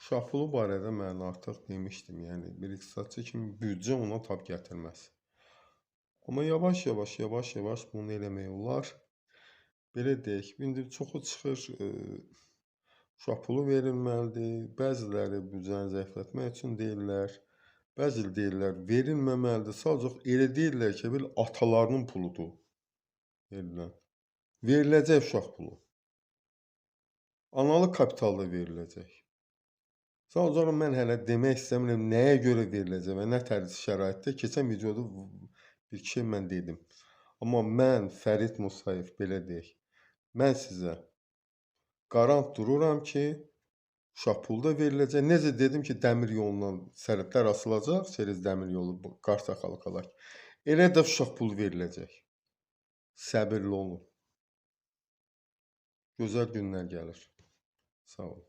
Uşaq pulu barədə mən artıq demişdim. Yəni bir iqtisadçı kimi büdcə ona tab gətirməz. Amma yavaş-yavaş, yavaş-yavaş bunu eləmək olar. Belə deyək, indi çoxu çıxır, uşaq pulu verilməlidir. Bəziləri büdcəni zəiflətmək üçün deyirlər. Bəziləri deyirlər, verilməməlidir. Sadəcə elə deyirlər ki, belə atalarının puludur verilən. Veriləcək uşaq pulu. Analıq kapital da veriləcək. Sadəcə mən hələ demək istəmirəm nəyə görə veriləcək və nə tərz şəraitdə. Keçən videoda bir şey mən dedim. Amma mən Fərid Musayev, belə deyək, mən sizə qarant dururam ki, uşaq pulu da veriləcək. Necə dedim ki, dəmir yolundan sərhədlər asılacaq, Çerez dəmir yolu, Qars-Axalkalak. Elə də uşaq pulu veriləcək. Səbirli olun. Gözəl günlər gəlir. Sağ olun.